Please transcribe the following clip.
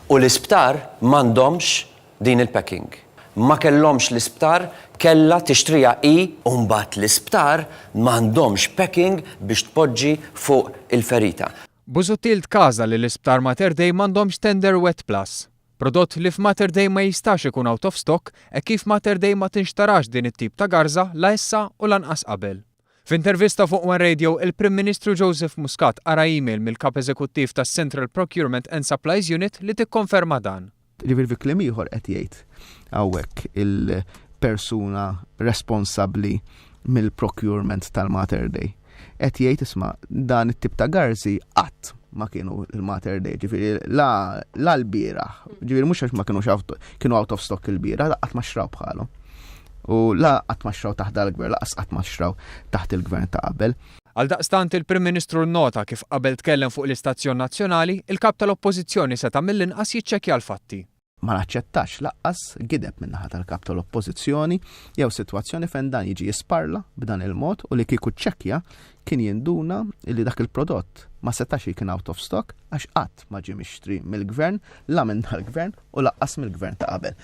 U l-isptar m'għandhomx din il-packing. Ma kellhomx l-isptar, kellha tixtriha hi u mbagħad l-isptar m'għandhomx packing biex tpoġġi fuq il-ferita. Busuttil tkaża li l-Isptar Mater Dei m'għandhomx Tender Wet Plus. Prodott li f'Mater Dei ma jistax ikun out of stock hekk kif Mater Dei ma tinxtarax din it-tip ta' garża la issa u lanqas qabel. F'intervista fuq One Radio, il-Prim Ministru Joseph Muscat qara email mill-Kap Eżekuttiv tas-Central Procurement and Supplies Unit li tikkonferma dan. Ġifieri fi kliem ieħor qed jgħid hawnhekk il-persuna responsabbli mill-procurement tal-Mater Dei. Qed jgħid isma' dan it-tip ta' garżi qatt ma kienu il-Mater Dei, ġifieri la l-bieraħ, ġifieri mhux għax ma kienux kienu out of stock il-bieraħ, qatt ma xraw bħalhom. U la qatt ma xraw taħt dal-gvern, laqas qatt ma xraw taħt il-gvern ta' qabel. Għaldaqstant il-Prim Ministru nnota kif qabel tkellem fuq l-istazzjon nazzjonali, il-Kap tal-Oppożizzjoni seta' mill-inqas jiċċekkja l-fatti. Ma naċċettax laqqas gideb min-naħa tal-Kap tal-Oppożizzjoni jew sitwazzjoni fejn dan jiġi jisparla b'dan il-mod u li kieku ċċekkja kien jinduna li dak il-prodott ma setax kien out of stock għax qatt ma ġie mixtri mill-gvern, la minn dal-gvern u laqqas mill-gvern ta' qabel.